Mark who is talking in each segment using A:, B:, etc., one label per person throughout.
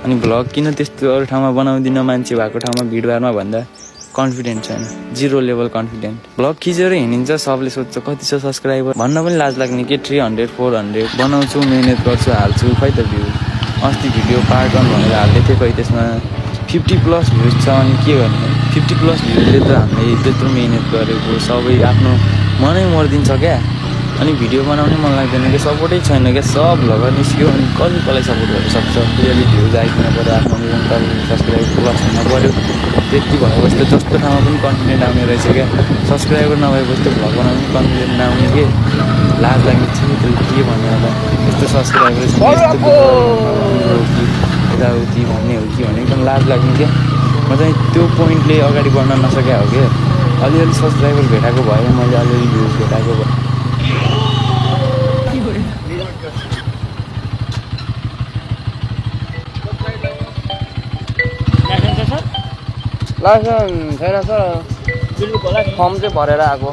A: अनि भ्लग किन त्यस्तो अरू ठाउँमा बनाउँदिनँ मान्छे भएको ठाउँमा भिडभाडमा भन्दा कन्फिडेन्ट छैन, 0 लेभल कन्फिडेन्ट। भ्लग खिचेर हिँडिन्छ, सबले सोध्छ कति छ सब्सक्राइबर भन्न पनि लाज लाग्ने के 300 400 बनाउँछु, मिहिनेत गर्छु, हाल्छु, खै त भ्यू। अस्ति भिडियो पार्ट 1 भनेर हाल्दै थिएँ, खै त्यसमा 50+ भ्युज छ। अनि के गर्ने, 50+ भ्युजले त हामीले त्यत्रो मिहिनेत गरेको सबै आफ्नो मनै मरिदिन्छ क्या। अनि भिडियो बनाउनै मन लाग्दैन क्या, सपोर्टै छैन क्या, सब भ्लगर निस्क्यो अनि कसलाई सपोर्ट गर्नु सक्छ। फेरि भ्युज आइदिनु पऱ्यो, आफ्नो निरन्तर सब्सक्राइबर प्लस हुनु पऱ्यो। त्यति भएपछि त जस्तो ठाउँमा पनि कन्फिडेन्ट आउने रहेछ क्या। सब्सक्राइबर नभएपछि त भ्लग बनाउनु पनि कन्फिडेन्ट नआउने के, लाज लाग्ने छ। त्यसले के भन्यो होला, यस्तो सब्सक्राइबर छ यस्तो हो कि यताउति भन्ने हो कि भने एकदम लाज लाग्ने क्या। म चाहिँ त्यो पोइन्टले अगाडि बढ्न नसकेको हो क्या। अलिअलि सब्सक्राइबर भेटाएको भए, मैले अलिअलि भ्युज भेटाएको भए। लाइसेन्स छैन सर, फर्म चाहिँ भरेर आएको।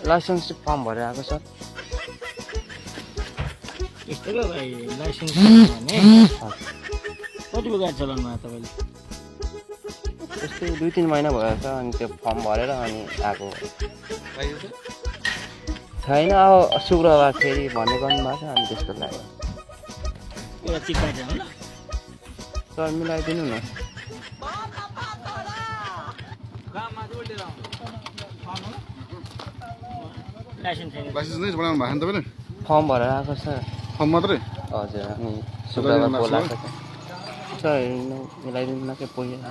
A: लाइसेन्स चाहिँ फर्म भरेर आएको सर।
B: यस्तो भाइ लाइसेन्स भने कतिको गाडी चलाउनु भयो तपाईँले?
A: त्यस्तै 2-3 महिना भयो छ। अनि त्यो फर्म भरेर अनि आएको छैन। अब शुक्रबार फेरि भन्ने गर्नुभएको छ, अनि त्यस्तो लाग्यो।
B: एउटा चिट पाइन्छ
A: सर मिलाइदिनु न।
B: लाइसेन्स छैन।
C: लाइसेन्स नै बनाउनु भएको नि तपाईँले?
A: फर्म भरेर आएको सर।
C: फर्म मात्रै?
A: हजुर। अनि शुक्रबार बोलाएको छ सर, मिलाइदिनु न के पैसा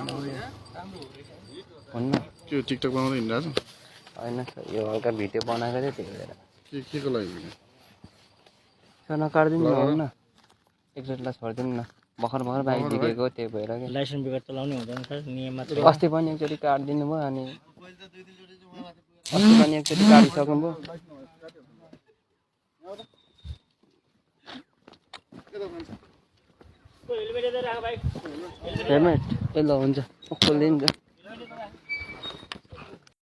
A: हुन्न।
C: त्यो टिकटक बनाउँदै हिँडिरहेको छ?
A: होइन सर, यो हल्का भिडियो बनाएको थियो, त्यही भएर।
C: के को लागि भिडियो?
A: सर नकाटिदिनु न, हुन्न एकचोटिलाई छोडिदिनु न। भर्खर बाइक बिग्रेको, त्यही भएर कि।
B: लाइसेन्स बिगर चलाउनै हुँदैन सर, नियममा छ।
A: अस्ति पनि एकचोटि काटिदिनु भयो, अनि अस्ति पनि एकचोटि काटिसक्नुभयो। हेलमेट ए ल हुन्छ, खोलिदिन्छ।